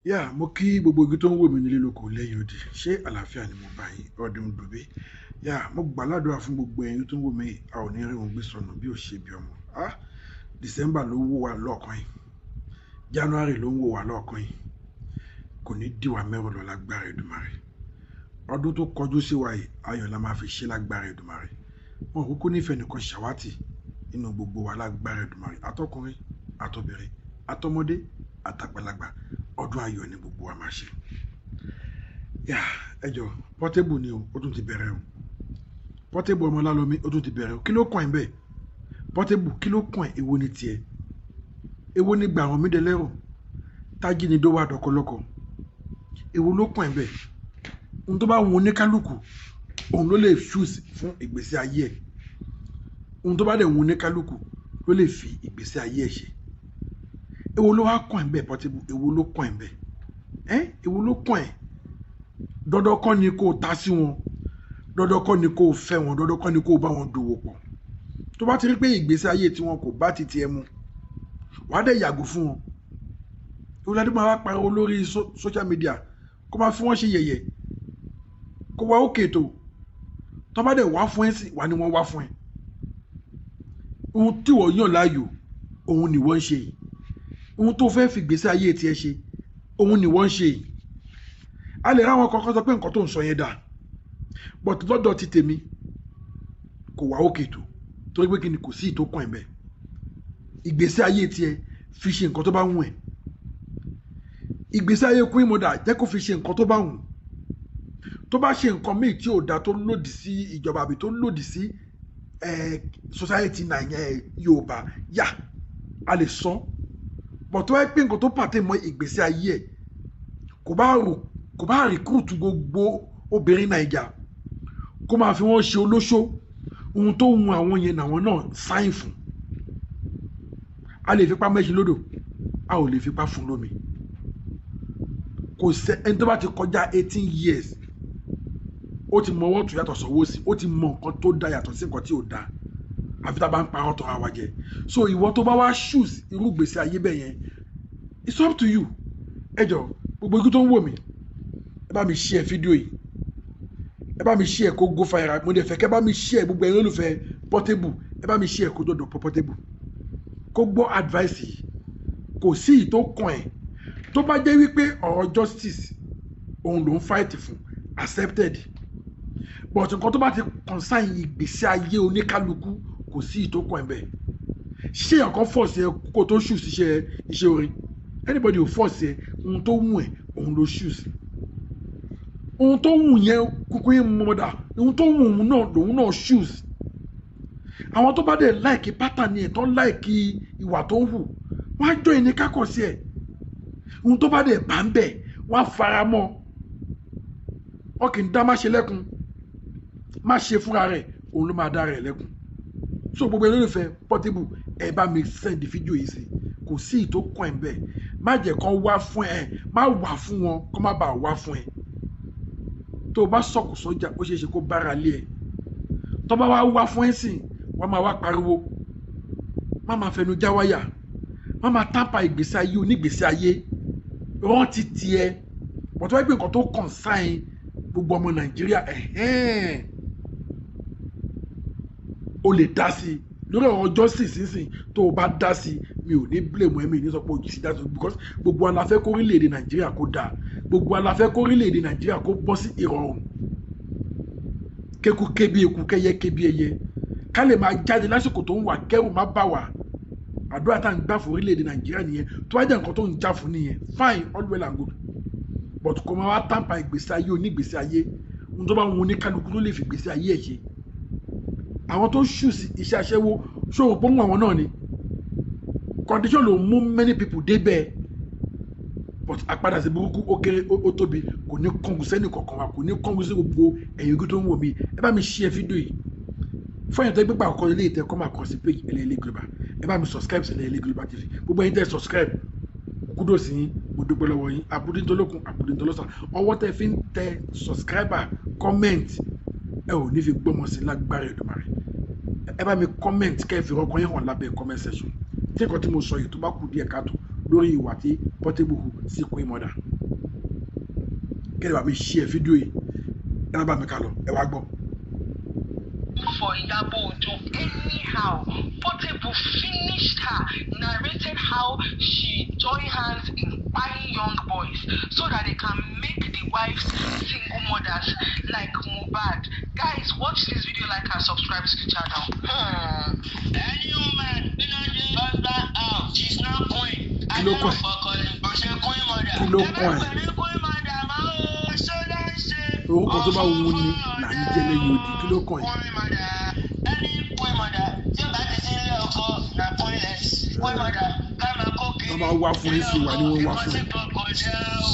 Yà, mo kí gbogbo ojú tó ń wò mí nílé lóko lẹ́yìn odi. Ṣé àlàáfíà ni mo bá yín? Ọdún dùbí. Yà, mo gbàládùra fún gbogbo ẹ̀yin tó ń wò mí, a ò ní rí ohun gbé sọnù bí ò ṣe bí ọmọ. Ah, December ló wò wá lọ́ọ̀kan yìí. January ló ń wò wá lọ́ọ̀kan yìí. Kò ní dì wá mẹ́rù lọ lágbára Èdùmàrè. Ọdún tó kọjú sí wa yìí, ayọ̀ la máa fi ṣe lágbára Èdùmàrè. Wọn kúkú nífẹ̀ẹ́ nìkan ṣàwátì nínú gbogbo wa lágbára Èdùmàrè. Atọ́kùnrin, àtobìnrin, àtọmọdé, àtàgbàlagbà, ọdún ayọ̀ ni gbogbo wa máa ṣe. Yà, ẹ jọ̀ọ́, Portable ni o, ó tún ti bẹ̀rẹ̀ o. Portable ọmọ Ọlálọ́mí, ó tún ti bẹ̀rẹ̀ o. Kí ló kàn ẹ́ bẹ́ẹ̀? Portable, kí ló kàn ẹ́? Èwo ni tiẹ̀? Èwo ni gbà wọ́n mí dẹlẹ́rù? Tájínigbó wà dọkọlọ́kọ. Èwo ló kàn ẹ́ bẹ́ẹ̀? Ohun tó bá wù oníkálukú, òun ló lè choose fún ìgbésí ayé ẹ̀. Ohun tó bá dẹ̀ wù oníkálukú ló lè fi ìgbésí ayé ẹ̀ ṣe. Èwo ló wá kàn ẹ́ bẹ́ẹ̀, Portable? Èwo ló kàn ẹ́ bẹ́ẹ̀? Ẹ́, èwo ló kàn ẹ́? Dandan kọ́ ni kó o ta sí wọn. Dandan kọ́ ni kó o fẹ́ wọn. Dandan kọ́ ni kó o bá wọn dòwò pọ̀. Tó bá ti rí pé ìgbésí ayé tí wọn kò bá ti tiẹ̀ mu, wàá dẹ̀ yàgò fún wọn. Èwo ládé máa wá pariwo lórí social media kó máa fi wọ́n ṣe yẹ̀yẹ̀, kó wá òkè tó. Tó bá dẹ̀ wá fún ẹ sí, wà ní wọ́n wá fún ẹ. Ohun tí wọ́n yàn láàyò, òun ni wọ́n ń ṣe yìí. Ohun tó fẹ́ fi ìgbésí ayé tiẹ̀ ṣe, òun ni wọ́n ń ṣe yìí. A lè ráwọn kankan sọ pé nǹkan tó ń sọ yẹn dáa, but lọ́dọ̀ ti tèmi kò wá òkè tó, torí pé kí ni, kò sí ìtókàn ẹ̀ bẹ́ẹ̀. Ìgbésí ayé tiẹ̀, fi ṣe nǹkan tó bá wù ẹ́. Ìgbésí ayé Queen Mother, jẹ́ kó fi ṣe nǹkan tó bá wù. Tó bá ṣe nǹkan míì tí ò dáa, tó lòdì sí ìjọba àbí tó lòdì sí society Nàìjíríà, Yorùbá, yà a lè sọ. But tó bá yẹ pé nǹkan tó pàtẹ́ mọ́ ìgbésí ayé ẹ̀, kò bá rò, kò bá recruit gbogbo obìnrin Naija kó máa fi wọ́n ṣe olóṣó, ohun tó wù àwọn yẹn làwọn náà sign fún. A lè fipá mẹ́ṣin lódò, a ò lè fipá fún lómi. Kò sẹ́ ẹni tó bá ti kọjá 18 years, ó ti mọ ọwọ́ tó yàtọ̀ sọ́wọ́ sí, ó ti mọ nǹkan tó da yàtọ̀ sí nǹkan tí ò da, àfi tá a bá ń pa ọ́ tọ́ra wa jẹ. So ìwọ tó bá wá choose irú ìgbésí ayé bẹ́ẹ̀ yẹn, it's up to you. Ẹ jọ, gbogbo ikú tó ń wò mí, ẹ bá mi share fídíò yìí, ẹ bá mi share kó go viral. Mo dẹ̀ fẹ́ kẹ́ bá mi share. Gbogbo ẹ̀yin olólùfẹ́ Portable, ẹ bá mi share kó dọ̀dọ̀ Portable, kó gbọ́ advice yìí. Kò sí ìyí tó kàn ẹ́. Tó bá jẹ́ wípé ọ̀rọ̀ justice òun ló ń fight fún, accepted. But nǹkan tó bá ti concern ìgbésí ayé oníkálukú, kò sí ìyí tó kàn ẹ́ bẹ́ẹ̀. Ṣé èèyàn kan force ẹ kó tó choose iṣẹ́ orin? Anybody ò force ẹ. Ohun tó wù ẹ́, òun ló choose. Ohun tó wù yẹn kúkú yín mọ̀dà, ohun tó wù òun náà lòun náà choose. Àwọn tó bá dẹ̀ like pattern ẹ̀, tó like ìwà tó ń hù, wọ́n á join ní kákọ̀ sí ẹ̀. Ohun tó bá dẹ̀ bá ń bẹ̀, wọ́n á fara mọ́. Wọn kì í dá má ṣe lẹ́kun, má ṣe fúnra rẹ̀, òun ló máa dá rẹ̀ lẹ́kun. So gbogbo ẹni olólùfẹ́ Portable, ẹ bá mi send fídíò yìí sí. Kò sí ìtó kàn ẹ́ bẹ́ẹ̀. Má jẹ́ kán wá fún ẹ, má wà fún wọn, kó má bàa wá fún ẹ. Tó o bá sọ̀kò sọ́jà, ó ṣeé ṣe kó bára lé ẹ. Tó bá wá wá fún ẹ sìn, wọ́n máa wá pariwo. Má máa fẹnu já wáyà, má máa tamper ìgbésí ayé onígbésí ayé. Rántí tiẹ̀ bọ̀tọ́ wá gbé nǹkan tó concern gbogbo ọmọ Nàìjíríà, ẹ̀hẹ́n, o lè dá sí i lórí ọ̀rọ̀ justice sínsìn. Tó o bá dá sí i, mi ò ní blame ẹ, mi ò ní sọ pé o sì dá sí i, because gbogbo wa la fẹ́ kó orílẹ̀-èdè Nàìjíríà kó dáa, gbogbo wa la fẹ́ kó orílẹ̀-èdè Nàìjíríà kó bọ́ sí ìrọ̀rùn, kéku ké bí eku, kẹ́yẹ ké bí ẹyẹ, ká lè máa jáde lásìkò tó ń wà, kẹ́rù má bà wá. Àdúrà tá à ń gbà fún orílẹ̀-èdè Nàìjíríà nìyẹn. Tó bá jẹ́ nǹkan tó ń jà fún nìyẹn, fine, all well and good. But kò máa wá tamper ìgbésí ayé onígbésí ayé. Ohun tó bá wọn oníkálukú ló lè fi ìgbésí ayé ẹ̀ ṣe. Àwọn tó choose iṣẹ́ aṣẹ́wó, ṣòwò pọ́nmọ́ àwọn náà ni condition ló mú many people débẹ̀. But àpadà sí burúkú, ó kéré, ó tóbi, kò ní kángun sẹ́ni kankan wa, kò ní kángun sí gbogbo ẹ̀yin ojú tó ń wò mí. Ẹ bá mi share fídíò yìí. Fún ẹ̀yin tó gbégbá àkọ́kọ́ ilé ìtẹ́ kọ́ máa kàn sí page Ẹlẹ́yẹlé Global, ẹ bá mi subscribe sí Ẹlẹ́yẹlé Global TV. Gbogbo ẹ̀yin tẹ́ subscribe, kudos yín, mo dúpẹ́ lọ́wọ́ yín. Àbúdíntolókun, àbúdíntolọ́sà, ọwọ́ tẹ́ fi ń tẹ subscriber, comment, ẹ ò ní fi gbọ́mọ sí lágbára Èdùmàrè. Ẹ bá mi comment, kẹ́ ẹ fi ọkàn yín hàn lábẹ́ comment section tí nǹkan tí mo sọ yìí tó bá kù díẹ̀ káàtó lórí ìwà tí Portable hù sí Queen Mother. Kẹ́ ẹ bá mi share fídíò yìí. Ẹ má bá mi kà lọ, ẹ wá gbọ́. For Iyabo Ojo anyhow. Portable finished her, narrated how she joined hands in buying young boys so that they can make the wives single mothers like Mohbad. Guys, watch this video, like and subscribe to the channel. Any woman wey no dey husband house, she's not queen. Kí ló kàn ẹ́? Kò ṣe queen mother. Kí ló kàn ẹ́? Ẹ má pè ní queen mother mọ́ o, ṣó ló ń ṣe? Orúkọ tó bá wù ní là ń jẹ́ lẹ́yìn odi. Kí ló kàn ẹ́? Queen mother. Any queen mother tí ó bá ti sí ilé ọkọ na queenless. Queen mother ká máa kó kiri. Wọ́n máa wá fún yín sí wa ni wọ́n wá fún yín. Kò jẹ́ o.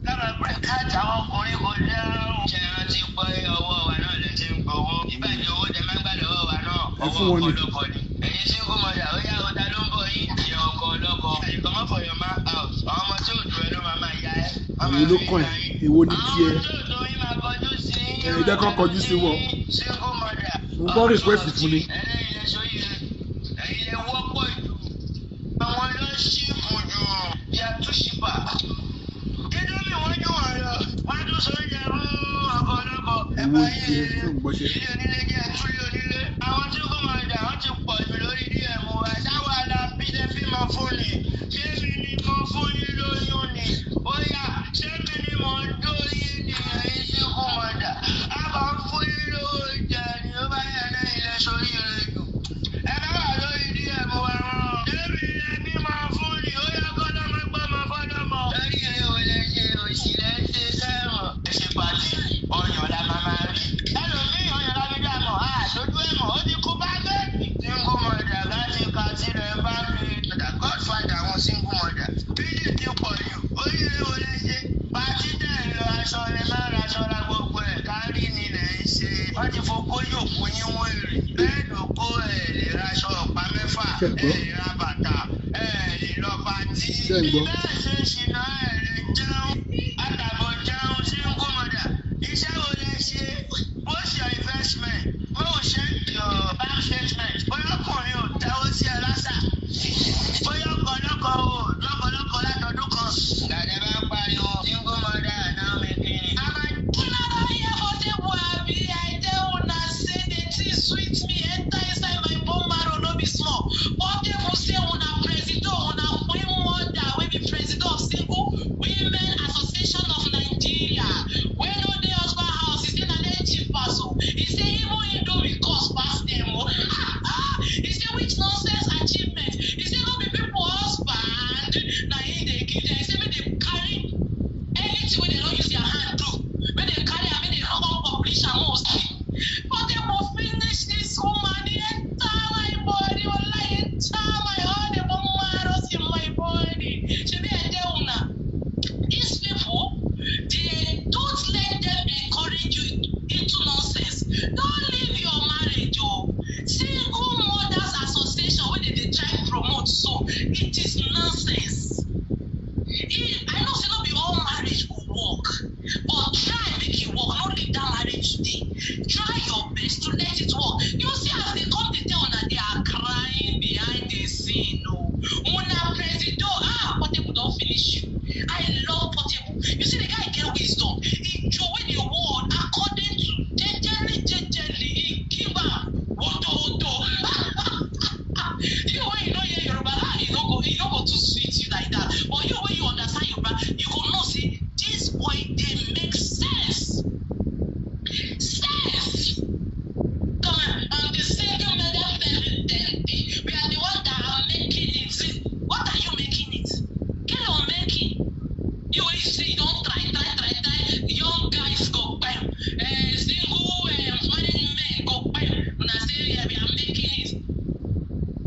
Ká máa break heart àwọn ọkùnrin kò jẹ́ o. Ṣé ẹ rántí pé ọwọ́ wa náà lè ti ń gbowó? Ìbàjẹ́ owó tẹ máa ń gbà lọ́wọ́ wa náà. Ẹ fún wọn Ọwọ́ ni. ọkọ lọ́kọ ni. Ẹ̀yin single mother, ó yá o, ta ló ń bọ̀ yín? Ìyẹn ọkọ ọlọ́kọ. You comot for your man house. Àwọn ọmọ tí ò tó ẹ ló máa máa ya ẹ́. Wọ́n Èwo máa ló fi kàn ẹ́? ya yín. Èwo ní tiẹ̀? Àwọn ọmọ tí ò tó yín máa kọjú sí yín. Ẹ jẹ́ kó kọjú sí wọn. Single mother. Mo gbọ́ request fún ni. Ẹlẹ́yin lẹ sóríire. Ẹ̀yin lẹ wọ́pọ̀ jù. Àwọn ló cheap jù. They are too cheaper. Indomie wọ́n jù wọ́n lọ. Wọ́n tún sọ oúnjẹ fún ọkọ ọlọ́kọ. Ẹ Èwo bá ní yé tiẹ̀ tó ń gbọ́ṣẹ́? ilé onílé jẹ́ túlé onílé. Àwọn tí kò máa dà wọ́n ti pọ̀ jù lórí DM wa. Táwa la bí lẹ fi mọ fún ni. Ṣé mi ni mo fún yín lóyún ni? Ó yá, ṣé mi ni mo ń dórí ni ẹ̀yin tí kò máa dà? A kàn ń fún yín lówó oúnjẹ ni ó bá yẹ náà ilẹ̀ sórí rẹ̀ jù. Ẹ bá wà lórí DM wa wọn. Ṣé mi lẹ bí mọ fún ni? Ó yá kọ́ lọ́mọ gbọ́mọ fọ́lọ́mọ. Lórí eré wo lẹ ṣe òṣì lẹ ṣe sẹ́wọ̀n? Ẹ ṣe party, ọyàn la máa máa rí. Ẹlòmíì ọyàn la fi dá mọ̀, àṣojú ẹ̀ mọ̀, ó ti kú bá bẹ́ẹ̀. Single mother láti ka sílẹ̀ bá rí. Godfather àwọn single mother. Bílí ti pọ̀ jù, oríire wo lẹ ṣe? Party tẹ̀ ń lọ aṣọ rẹ̀ máa ra aṣọ ra gbogbo ẹ̀ kárí ni lẹ̀ ń ṣe. Wọ́n ti fokó yòókù yín wèrè. Bẹ́ẹ̀ ló kó ẹ̀ lè raṣọ ọ̀pá mẹ́fà, Ṣé ń gbọ́? ẹ̀ lè ra bàtà, ẹ̀ lè lọ party. Ṣé ń gbọ́? Bẹ́ẹ̀ ṣe ṣìnà ẹ̀ lè jẹun. Àtàbọ̀ jẹun single mother. Iṣẹ́ wo lẹ ṣe? What's your investment? Bó o ṣe your bank statement? Bóyá ọkùnrin ò dáwọ́ sí ẹ lásà. Bóyá ọkọ lọ́kọ o lọ́kọ̀lọ́kọ látọdún kan. Gàdé bá ń pariwo single mother náà mi kiri. A máa Una don hear Portable abi? I tell una say the thing sweet me enter inside my bone marrow, no be small. Portable say una presido, una queen mother wey be president of Single Women Association of Nigeria wey no dey husband house, e say na dem cheap pass o. E say even Indomie cost pass dem o. E say which nonsense achievement? E say no be people husband na him dey give dem. E say make dem carry anything wey dem don use their hand do, make dem carry am, make dem come publish am, make we see. Portable finish this woman, e enter my body, wallahi, enter my all the bone marrows in my body. Shebi I tell una, these people, they don't let them encourage you into nonsense. Don't leave your marriage o. Single Mothers Association wey dem dey try promote so, it is nonsense. I know say no be all marriage go work, but try make e work. No leave that marriage today. Try your best to let it work. You see as they come dey tell una, they are crying behind the scene o. Una presido, ah, Portable don finish you. I love Portable. You see, the guy get wisdom. He throway the word according to jejely jejely. He give am woto woto. You wey you no hear Yoruba, ah, e no go too sweet you like that. But you wey you understand Yoruba, you go know say this boy dey make sense. Sense. Come on, I'm the single mother president. We are the one that are making it. See, what are you making it? Kí ló ń making? You wey you say you don try, try, try, try, young guys go bam, single married men go bam. Una say, yeah, we are making it.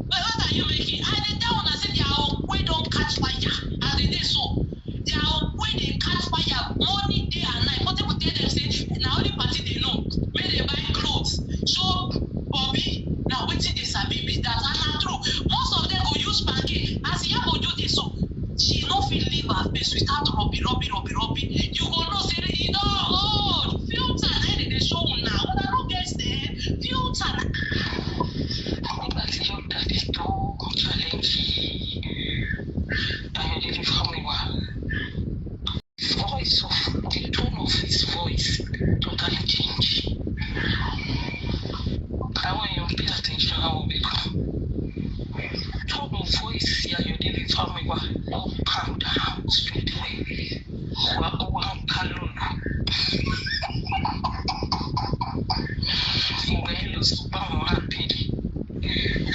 But what are you making? I dey tell una say their okwe don catch fire as e dey so. Their okwe dey catch fire morning, day and night. Portable tell dem say na only party dey know. Make dem buy clothes, show bobby. Na wetin dey sabi be that, and na true. Most of them go use pancake. As Iyabo Ojo dey so, she no fit leave her face without rubby, rubby, rubby, rubby. You go know say e don old. Filter na im dey show una. Una no get sense. Filter na. Nígbà tí Young Daddy tó challenge Ayọ̀délé Fámúyìwá, voice of the tone of his voice totally change. Àwọn èèyàn pay attention, àwọn òbí kan. Tone of voice Ayọ̀délé Fámúyìwá, ó calm down straight away. Ó wá ń ká lòlù. Ìgbà yẹn ló sọ pé àwọn appeal.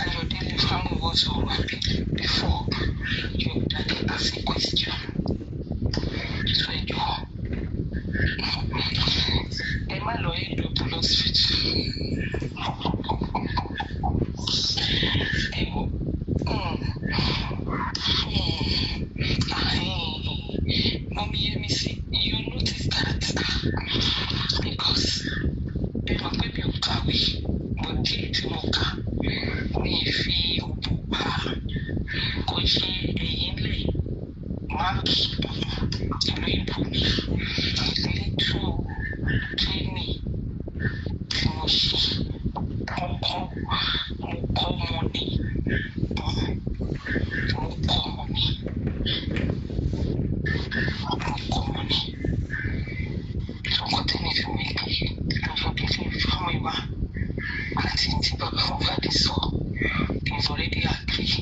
Ayọ̀délé Fámúyìwá sọ̀rọ̀ appeal before your daddy ask a question. So ẹ jọ̀ọ́, ẹ má lọ end up lọ́sibítù. Ẹ wò, Mommy Yemisi, you notice that because ẹ mọ̀ pé mi ò kàwé, but díẹ̀ tí mo kà, mi ì fi òbò pa, kò ṣe ẹ̀yìn lẹ̀ máàkì ìlú ìbò mi little training tí mo ṣe, mo kọ́, mo kọ́ wọn ní, mo kọ́ wọn ní, mo kọ́ wọn ní. Nǹkan tẹ́mi fi mọ̀ pé Ayọ̀délé Fámúyìwá àti tí bàbá Mohbad sọ, they've already agree.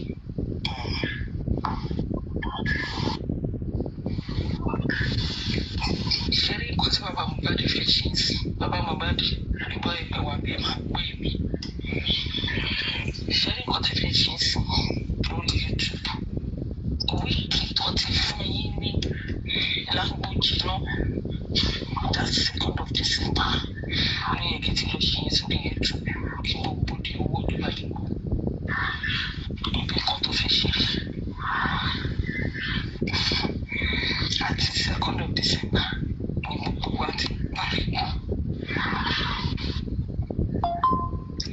Ṣé rí nǹkan tí bàbá Mohbad fẹ́ ṣe ń sìn? Bàbá Mohbad, ìbá ìpè wà bí ẹ máa pè mí. Ṣé rí nǹkan tí fẹ́ ṣe ń sìn lórí YouTube? Week tó ti fún yín ní language náà, that 2nd of December ní Èkìtì ló ṣe yín sórí YouTube kí gbogbo di owó ní báyìí ibi kan tó fẹ́ ṣe rí. Àti 2nd of December ní gbogbo wa ti pariwo.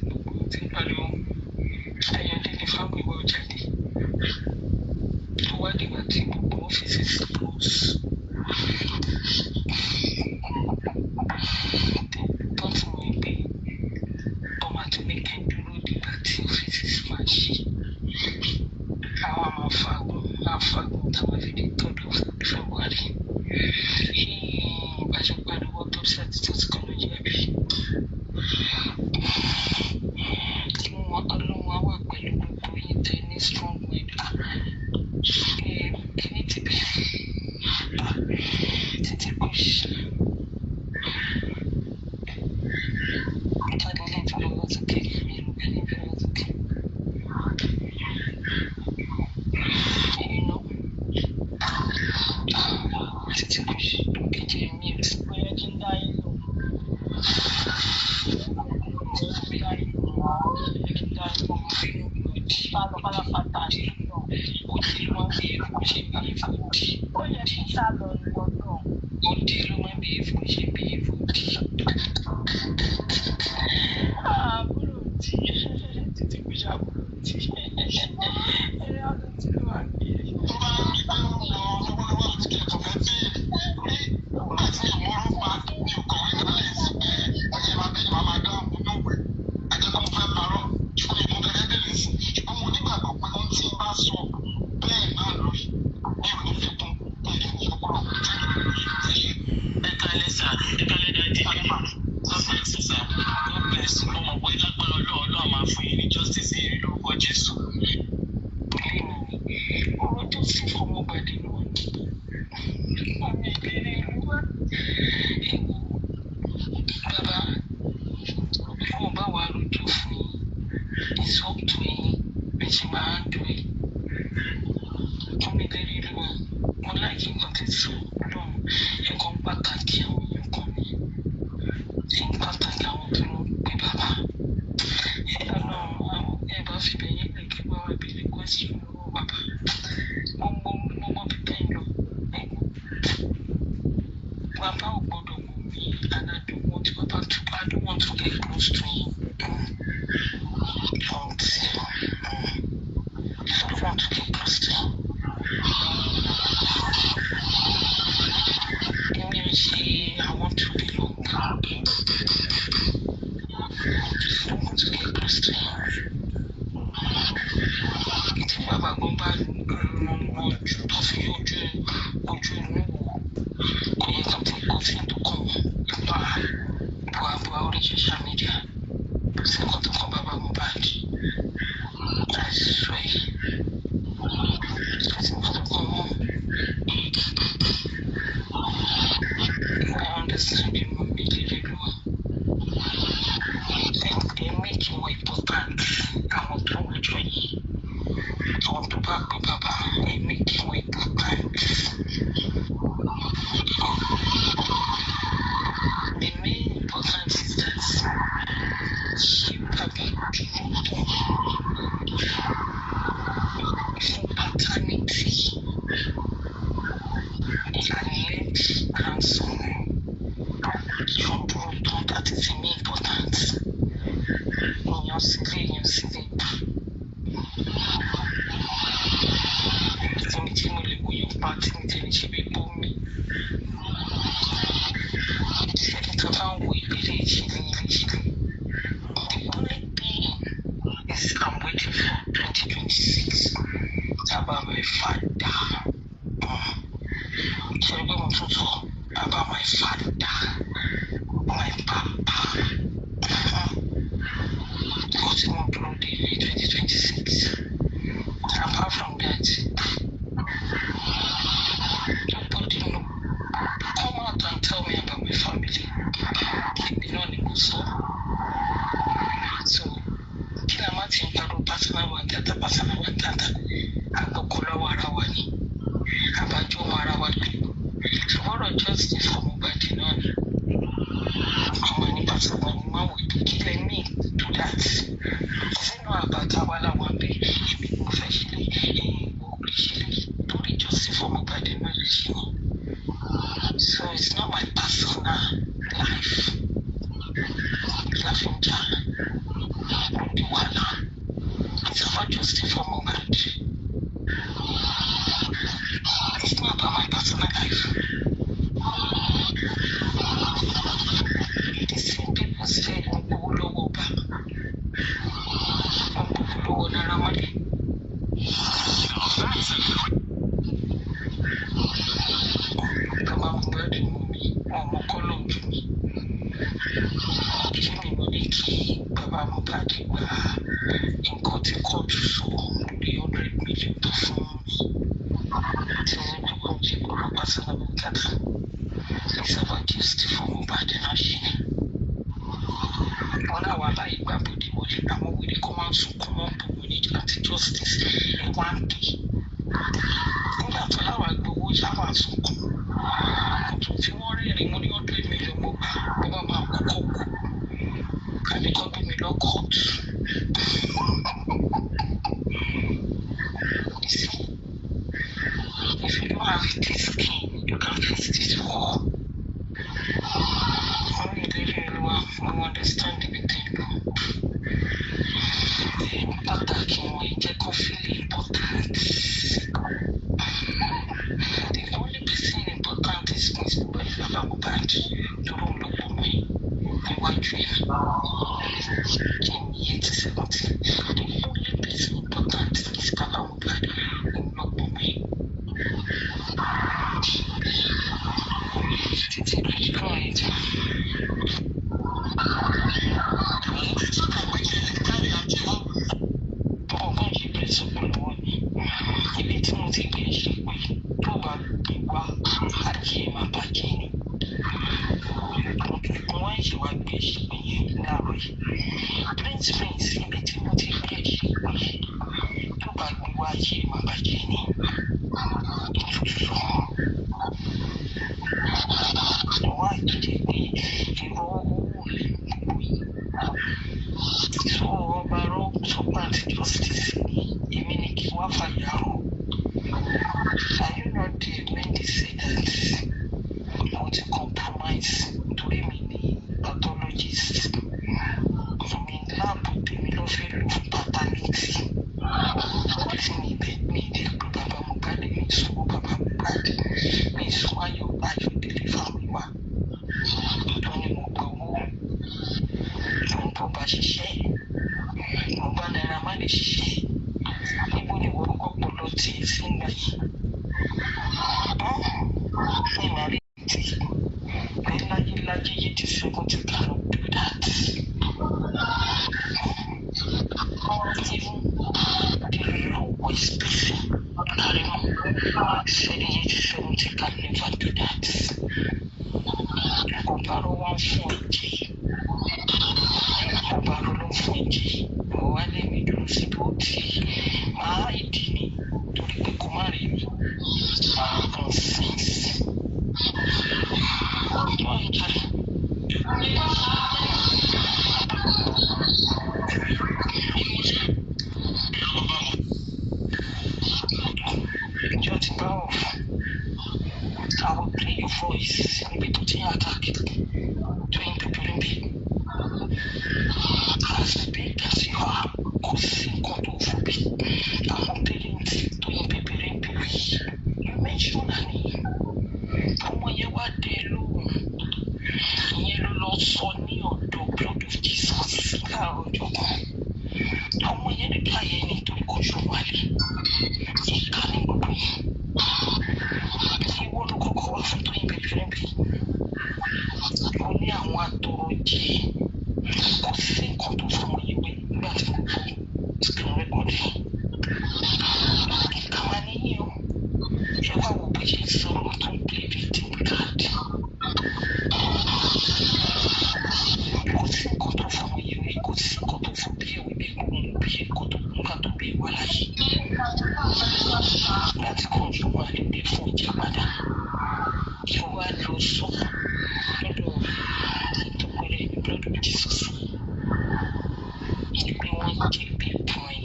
Gbogbo wa ti pariwo. Ayọ̀délé Fámúyìwá ò jáde. Ó wá dìgbà tí gbogbo offices close. Tó ti mọ̀ pé ọmọ àti mẹ́kẹ́ dúró dìgbà tí offices máa ṣí. Àwa máa fagùn, máa fagùn táwọn fi dé 3rd of February. Bá ṣe pariwo autopsy àti toxicology àbí? Ọlọ́run á wà pẹ̀lú gbogbo yín tẹ́ ní strong mind. Ah, kíní ti bẹ̀? Ah, títí kò ṣe. Jáde lẹ́yìn tí lọ́wọ́ sókè, ìlú bẹ́ẹ̀ ní lọ́wọ́ sókè. You know? Títí kò ṣe. Kejì mute. Ó yẹ kí n dá yín lò. Ó yẹ kí n dá yín lò. Sá lọ pátápátá ní náà. Ó ti ló máa ń bí bó ṣe bí òdì. Ó yẹ kí n sá lọ ìwọ náà. Òdì ló máa ń bí bó ṣe bí òdì. Àbúrò tí títí kò ṣàbúrò tí ẹ̀rẹ́ ọdún tí ló máa ń bí ẹ. Tó bá ń rí pé ó ń lọ lọ́wọ́lọ́wọ́ àti kí ẹ̀kọ́ fẹ́ béèrè rí nígbà tí mi ò mọ orúkọ, mi ò kọ̀wé náà lè sí pé ẹ̀yẹ máa béèrè, máa máa dáhùn nínú ìwé ẹ̀jẹ̀ kó mo fẹ́ parọ́, ṣùgbọ́n ìmọ̀ gẹ́gẹ́ bèrè sí, ṣùgbọ́n mo nígbàgbọ́ pé ohun tí n bá sọ bẹ́ẹ̀ náà lórí, mi ò ní fi kún, mi ò ní yọ kúrò. Ẹ kálẹ́ sà, ẹ kálẹ́ daddy. God bless you, sir. God bless you. Mo mọ̀ pé lágbára Ọlọ́run, Ọlọ́run máa fún yín ní justice yìí lórúkọ Jésù. Lẹ́nu ọ̀rọ̀ tó sì fọmọ gbàdé náà ni ọmọ ìbéèrè olúwa. Ewu bàbá, wọn bá wà lójú fún yín, it's up to yín bí ṣe máa ń dùn ẹ́. Ọmọ ìbéèrè olúwa, mo láìkí nǹkan tẹ́ sọ lọ́rùn nǹkan pàtàkì, àwọn èèyàn kan ní nǹkan pàtàkì, àwọn tó ń pè bàbá ẹ Ọlọ́run, àwọn ẹ bá fi bẹ̀yìn lè kí wọ́n wá béèrè question lọ́wọ́ bàbá. Mo mọ bí bẹ́ẹ̀ lọ. Bàbá ò gbọ́dọ̀ wò mí and I don't want bàbá to, I don't want to get close to him until I don't want to get close to him. Èmi ò ṣe, I want to belong. I don't want to get close to him. Tí bàbá gan bá ojú tó fi ojú ojú inú wò, kò yẹ kó tí kò sí tó. The main important is that ṣé bàbá dúró tán fún paternity alleged grandson? Ṣó dúró tán? That is the main important. Èèyàn sílé, èèyàn sílé. Èmi tí mo lè wòyàn pa tí mi tẹ̀lé ṣe bí bómi. Ṣé tó bá ń wo ìbéèrè ìṣẹ̀lẹ̀ ilé ìṣẹ̀lẹ̀? The only thing is I'm waiting for 2026 about my father. Ṣé pé mo tún sọ about my father, my papa. Kò tí mo dúró dé ní 2026. Apart from that, nobody know. Come out and tell me about my family. Èmi náà ni mo sọ. So, kí la má ti ń pariwo personal one tata, personal one tata? Àgbọ̀kọ̀ lọ́wọ́ ara wa ni. Àbájọ ọmọ ara wa gbé. Ṣùgbọ́n ọ̀rọ̀ justice for Mohbad náà ni. Àwọn ẹni personal ni máa wò pé kí lẹ mean to that. Sínú àbàtà wa làwọn abẹ́ èmi ni mo fẹ́ ṣe lé, ẹ̀yin ìwọ ò lè ṣe lé. Torí justice for Mohbad náà lè ṣe ni. So it's not my personal life. La fi ń jà lórí wàhálà. It's about justice for Mohbad. It's not about my personal life. The same people say wọ́n gbowó lọ́wọ́ ọba. Wọ́n gbowó lọ́wọ́ Naira Marley. Bàbá Mohbad mú mi, wọn mọ kọ́lọ̀ ojú mi. Ṣé mi mo ní kí bàbá Mohbad gba nǹkan tí kóòtù sọ lórí 100 million tó fún mi? Tí wọ́n gbogbo ń jẹ́ ọ̀rọ̀ personal matter. It's about justice for Mohbad náà ṣe ni. Wọ́n náà wà láyé gbà bòde wọlé. Àwọn wèrè kan máa ń sunkún mọ́ gbogbo ní àti justice ẹ̀ wá ń pè. Nígbà tó láwa gbowó ṣáwà sunkún. Mo tún fi wọ́n rẹ́rìn-ín, mo ní 100 million mo gbà bó bá máa kọ́kọ́ kú. Àbí kọ́ gbé mi lọ kóòtù. You see, if you don't have this skin, you can face this war. Wọ́n ní ìlérí Olúwa, mo understand ibi tẹ́ ń lọ. Pàtàkì wọn jẹ́ kó feel important. The only person important is Miss Baba Mohbad torí òun ló pọ̀ mọ́ ẹ̀ níwájú ẹ̀. Èmi yé ti 70. The only person important is Baba Mohbad, òun ló pọ̀ mọ́ ẹ̀. Títí lójú kan ẹ̀ jẹ́. Ọgbọ́n yìí bẹ̀rẹ̀ sọ pẹ̀lú wọn ni. Ibi tí mo ti gbé ṣe pé tó bá gbé wá, ayé ẹ̀ máa bàjẹ́ ni. Mo wá ń ṣe wá gbé ṣe pé yẹn láàárọ̀ yìí. Prince Prince, ibi tí mo ti gbé ṣe pé tó bá gbé wá, ayé ẹ̀ máa bàjẹ́ ni. Ìtútù wá ìtújẹ pé irọ́ owó lẹ́nu gbogbo yìí. So ọba rọ sọpá àti justice ni èmi ni kí wá fàyà rọ. Are you not there when they say that mo ti compromise torí mi ní pathologist? Mi láàbù tèmi ló fẹ́ lò fún paternity. Tí mi bẹ̀ mi dé pé bàbá Mohbad, mi sọ bàbá Mohbad, mi sọ Ayọ̀ Ayọ̀délé Fámíwá. Tó ní mo gbowó, mo ń bọ̀ bá ṣiṣẹ́, mo bá Naira Marley ṣiṣẹ́. Níbo ni wọ́n kọ́kọ́ lọ tì í sí ìgbà yìí? Ní ìmàrí tí pé láyé láyé yé ti 70 cannot do that. Even the lowest person, Karimo, said yé ti 70 can never do that. Ọba ló wá ń fún ẹ̀jẹ̀. Ọba ló ń fún ẹ̀jẹ̀. Mo wá lẹ́mìí dúró síbi ó ti máa ìdí ni torí pé kò má rí mi. Nonsense. voice níbi tó ti ń attack Tóyìn Pépérépé. As big as you are, kò sí nǹkan tó fún bí àwọn parents Tóyìn Pépérépé rí. You mention her name. Ọmọ yẹn wá dé lóhùn. Ìyẹn ló lọ sọ ní ọ̀dọ̀ Blood of Jesus láàárọ̀ ọjọ́ kan. Ọmọ yẹn reply yẹn nítorí kò ṣòwò àlè. Ìka ní gbogbo yìí. Ìwọ ló kọ́kọ́ wá fún Tóyìn Pépérépé. Ó ní àwọn atọrọ jẹ. Kò sí nǹkan tó fún ọmọ yìí wé nígbà tí mo gbọ́ screen recording. Ìka máa níyìn o. Ẹ wá wo bó ṣe ń sọ̀rọ̀ tó ń play victim card. Kò sí nǹkan tó fún ọmọ yìí wé, kò sí nǹkan tó fún bí ẹ̀wí bí gbóhùn bí nǹkan tó nǹkan tó bí wà láyé. Láti kọ́ ọ̀ṣun wà lè gbé fún ìjà padà. Kí ó wá lọ sọ lọ́dọ̀ tó pẹ̀lẹ́ ní Blood of Jesus. Pé wọ́n jẹ́ pípọ̀ ẹ̀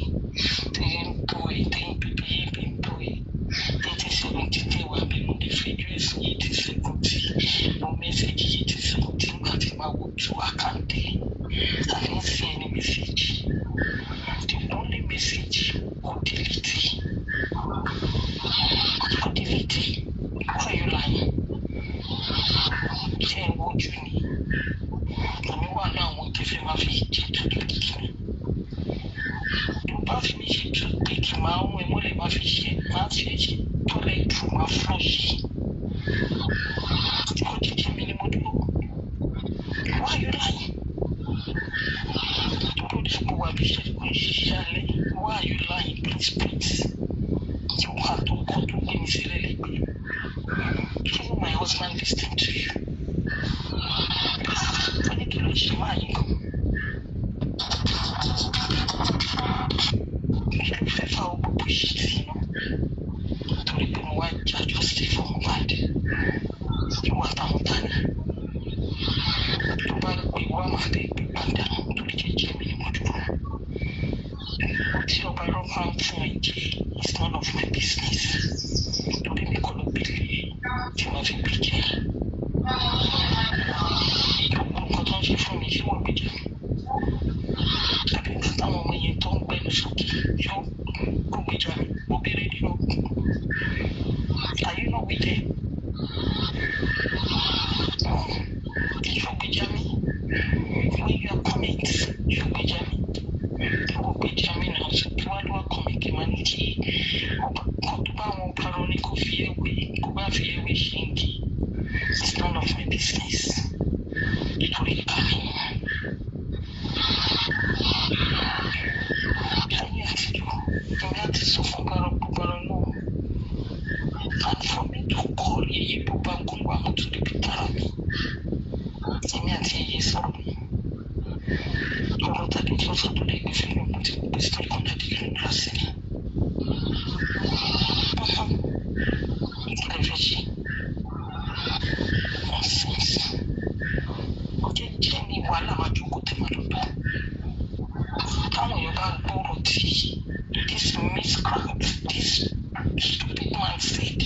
tẹ́ ń bọ̀ ẹ̀ tẹ́ ń pípẹ́ yé bí ń bọ̀ ẹ̀ 1970 tẹ́ wà bí mo lè fẹjọ́ ẹ̀sùn 1870 mo message 1870 nígbà tí màá wò tú àkáǹtì I didn't see any message. The only message ó delete. Ó delete. Why you lying? Ṣé ẹ wojú ni? Èmi wà ní àwọn tó fẹ́ máa fi jẹ́ toothpick ni. Tó bá fi mí ṣe toothpick, máa ń ẹ mọ́lẹ̀ máa fi ṣe máa fi ṣe toilet roll máa flush. Kò jíjẹ́ mi ni mo dúró. Why you lying? Tó ló dé kó wá bí ṣe kò ṣiṣẹ́ alẹ́. Why you lying, please, please? Ìwà tó kọ́ tó gbé mi sílẹ̀ lẹ́gbẹ̀ẹ́. Even my husband listen to you. Ó ní kí ló ṣe máa yín gan. Kí ló fẹ́ fa gbogbo shit iná? Torí pé mo wá já justice for Mohbad. Ìwà táwọn ta ni. Tó bá gbé wá máa bẹ gbé padà torí jẹ́jẹ́ mi ni mo dúró. Tí ọba irọ́ máa ń fún ẹ jẹ, it's none of my business. Torí mi kọ́ ló gbélé tí màá fi gbé jẹ. Gbogbo nǹkan tó ń ṣe fún mi ṣé wọ́n gbé jẹ? Àbí nígbà táwọn ọmọ yẹn tó ń gbẹnu sókè yóò kó gbèjà mi, mo béèrè nínú. Are you not with them? Yóò gbèjà mi. When you are comment, yóò gbèjà mi. Yóò gbèjà mi náà sọ kí wá ló wá kọ́ mi kí n máa ní kí ọkọ̀ tó bá wọn parọ́ ní kó fi ewé kó bá fi ewé ṣe ń kí. It's none of my business. Torí ìka mi. Láyé àtijọ́, èmi á ti sọ fún Bárọ̀ gbọ́rọ̀ náà. And for me to call Yeye Bobangungwa, mo tún débi tara mi. Èmi àti Yeye sọ̀rọ̀ mi. Ọ̀rọ̀ tàbí sọ́sọ́ tó lè gbé fún mi, mo ti gbé sílẹ̀ kan láti kí n lọ sí ni. Kí lè fẹ́ ṣe? Nonsense. Jẹ́jẹ́ ni wàhálà máa jókòó tẹ̀ máa lọ́dọ̀. Táwọn èèyàn bá gbọ́rọ̀ tí this miscreant, this stupid man said,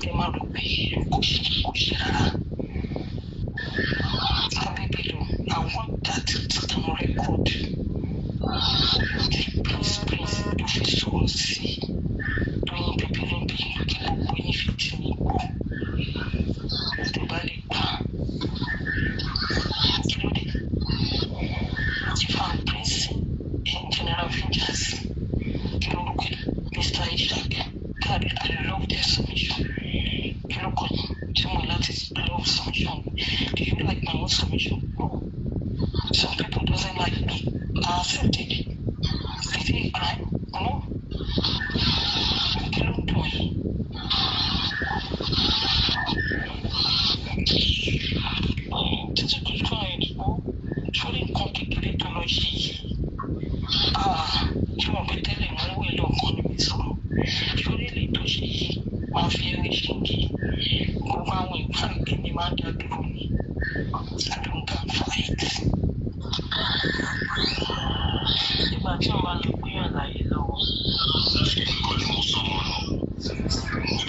ẹ máa rò pé kò ṣe kò ṣe rárá. Abébílò, I want that on record. Tí Prince Prince tó fi sọ̀rọ̀ sí Tóyìn Pépérépé kí gbogbo yín fi tì mí gbọ́. Tó bá lè gbà. Kí ló dé? If I'm Prince in General Vengeance, kí lórúkọ ẹ̀? Mr. Ishaq, God, I love their submission. Kí ló kọ́ yín? Tí mo láti love submission. Do you like my own submission? No. Some people doesn't like me. I accept it. Is it a crime? No. Kí ló ń dùn yín? Títí kúkú àìdìbò sórí nǹkan kékeré tó lọ ṣe yìí. Ah, tí wọ́n pẹ́ tẹ́lẹ̀ mú owó èlò nǹkan níbi sọ̀rọ̀. Sórí èlé tó ṣe yìí máa fi eré ṣìngì. Gbogbo àwọn ìpàdé mi máa ń dá dúró ni. I don't can fight. Nígbà tí wọ́n bá lọ gbé àlàyé lọ́wọ́. Èmi kọ́ ni mo sọ ọmọ nù.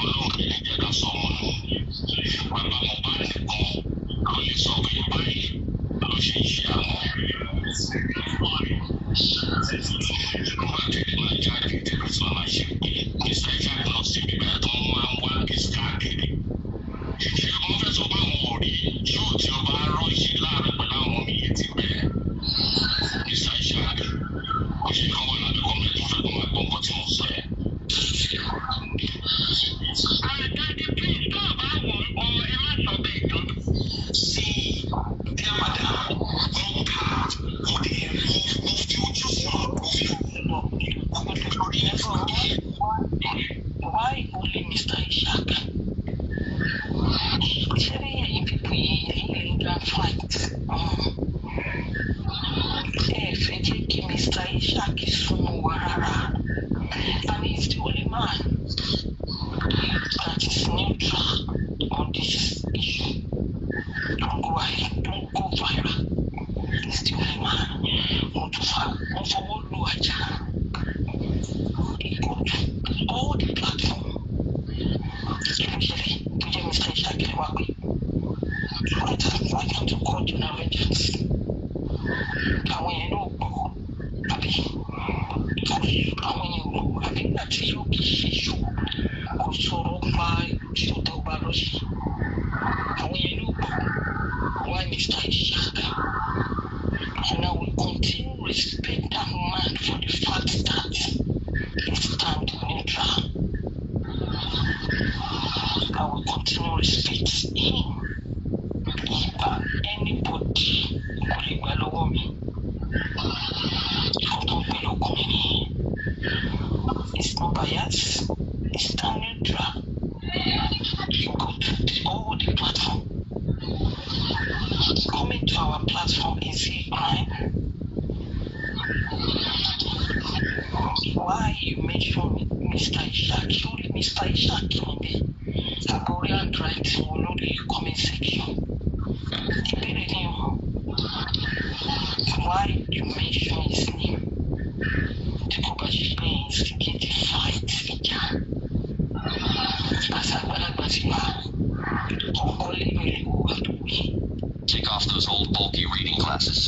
Ọlọ́run kì í jẹ́ ká sọ ọmọ nù. Prince, ẹ fẹ́ jẹ́ kí Mr. Ishaq súnmọ́ wa rárá, and he is the only man that is neutral on this issue. Don't go ahead, don't go viral. He's the only man. Wọ́n tún fa wọ́n fọwọ́ lu ajá. He go to all the platform. Kí ló ṣẹlẹ̀ tó jẹ́ Mr. Ishaq lè wá pé? Why can't you call General Vengeance? Àwọn yẹn náà gbọ́, àbí àwọn yẹn ò gbọ́, àbí nígbà tí yóò kì í ṣe ṣó kò sọ̀rọ̀ pa ṣó tẹ ọba lọ sí. Àwọn yẹn ló gbọ́. Why Mr. Ishaq? And I will continue respect that man for the fact that he stand neutral. I will continue respect him. Ìgbà anybody kò lè gbà lọ́wọ́ mi. Ìfọ̀ tó ń pè lọ́kùnrin nìyẹn. It's not bias. It's stand neutral. You go to all the platform. Coming to our platform, is a crime? Why you mention Mr. Ishaq? Surely Mr. Ishaq níbí. Àbórí handwriting wọn lórí comment section. Ìbéèrè ni o. Why you mention his name? Tí kò bá ṣe pé instigate fight, ìjà. Àṣà àgbàlagbà ti wá. Ọkọ lẹ́nu ilé wo wà tó wí. Take off those old bulky reading glasses.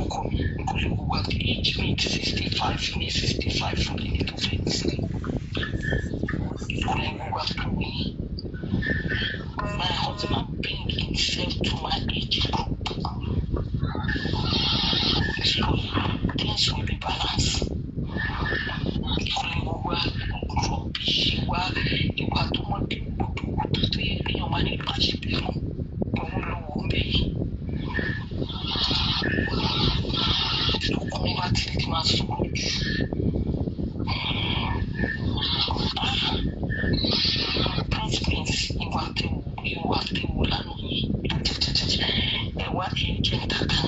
Ọkọ mi kò lè wà age mate 65 ní 65 fún ẹni tó fẹ́ sílẹ̀. Kò lè wà tó wí. My husband bring himself to my age group. So things will be balanced. Kò lè wà rubbish, ìwà ìwà tó mọdé gbọdọ̀ wò tó yẹ pé èèyàn máa ní ìbáṣepọ̀ fún òun ló wò ń bẹ̀ yìí. Ọkùnrin bá ti lè máa sọ̀rọ̀ jù. Ah, Prince Prince, ìwà tẹ̀wò, ìwà tẹ̀wò lánàá yìí. Ẹ̀wà ẹ̀ jẹ́ tàkà.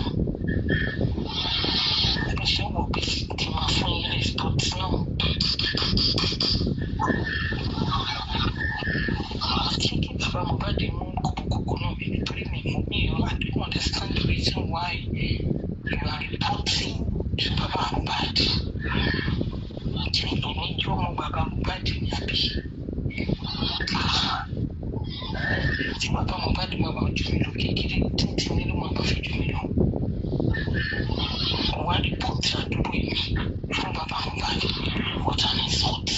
Mo ṣe ń wò pé kí n máa fún yín respect náà. Ṣé kí bàbá Mohbad mú kókókókó náà mi nítorí mi mú mi ò, I don't understand the reason why you are reporting to bàbá Mohbad. Ṣé èmi jọ́ ọmọ bàbá Mohbad ní àbí? Tí bàbá Mohbad máa bá jù mí lọ kékeré títí ní ló máa bá fi jù mí lọ. Wá report àdúgbò yìí fún bàbá Mohbad. What an insult.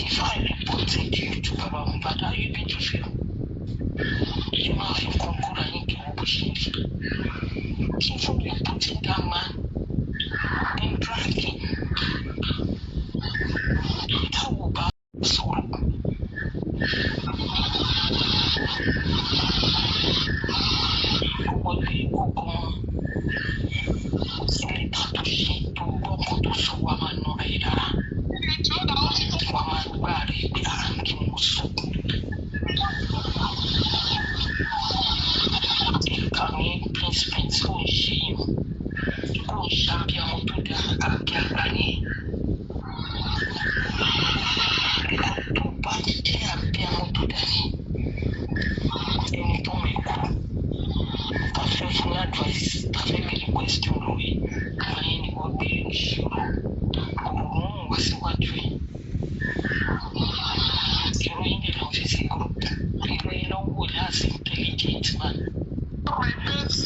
If I reported you to bàbá Mohbad, how you going to feel? Ṣé máa fi nǹkan kóra yín kí wọ́n bó ṣe ń rí? Even you putting that man in dragging. Táwọn ò bá sọ̀rọ̀. Ó mọ̀ pé gbogbo lẹ́tà tó ṣe tó gbọ́ nǹkan tó sọ, wà máa nà ẹ́ lára. Wà máa gbá rẹ̀ pé à kí mo sọ. Ìkànnì Prince Prince kò ń ṣe yàn. Kò ń ṣàbíamọ tó dáa àbí àgbà ni. Nǹkan tó bá jẹ́ àbíamọ tó dáa ni. Ẹni tó mọ̀ ẹ́ kú. Ta fẹ́ fún ní advice, ta fẹ́ béèrè question lórí. Àyìn ni wọ́n gbé ìṣirò. Òun wá síwájú ẹ̀. Ìròyìn lè lọ fi sí group. Ìròyìn lọ wò ní as intelligent man. My babes,